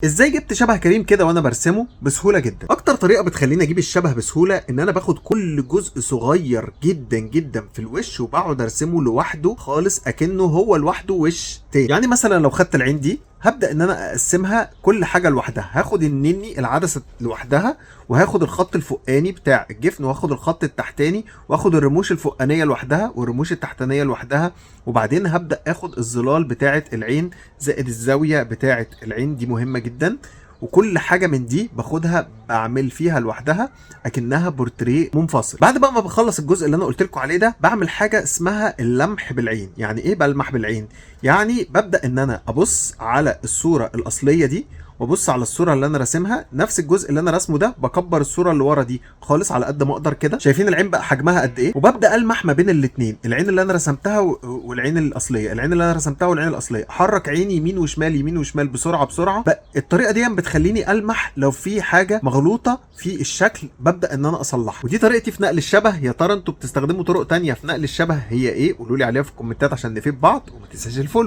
ازاي جبت شبه كريم كده وانا برسمه؟ بسهولة جدا. اكتر طريقه بتخليني اجيب الشبه بسهولة ان انا باخد كل جزء صغير جدا جدا في الوش وبقعد ارسمه لوحده خالص، اكنه هو لوحده وش تاني. يعني مثلا لو خدت العين دي هبدا ان انا اقسمها كل حاجة لوحدها، هاخد النني العدسة لوحدها، وهاخد الخط الفوقاني بتاع الجفن، وهاخد الخط التحتاني، واخد الرموش الفوقانيه لوحدها والرموش التحتانيه لوحدها، وبعدين هبدا اخد الظلال بتاعه العين زائد الزاوية بتاعه العين، دي مهمة جدا. وكل حاجة من دي باخدها بعمل فيها لوحدها اكنها بورتريه منفصل. بعد بقى ما بخلص الجزء اللي انا قلت لكم عليه ده، بعمل حاجة اسمها اللمح بالعين. يعني ايه بلمح بالعين؟ يعني ببدا ان انا ابص على الصورة الاصلية دي وابص على الصورة اللي انا راسمها، نفس الجزء اللي انا راسمه ده بكبر الصورة اللي ورا دي خالص على قد ما اقدر كده، شايفين العين بقى حجمها قد ايه، وببدا المح ما بين الاثنين، العين اللي انا رسمتها والعين الاصلية، العين اللي انا رسمتها والعين الاصلية، احرك عيني يمين وشمال يمين وشمال بسرعة بسرعة. الطريقة دي بتخليني المح لو في حاجة مغلوطة في الشكل ببدا ان انا اصلحها. ودي طريقتي في نقل الشبه. يا ترى انتوا بتستخدموا طرق تانية في نقل الشبه؟ هي ايه؟ قولوا لي عليها في الكومنتات عشان نفيد بعض، وما تنساش ال follow.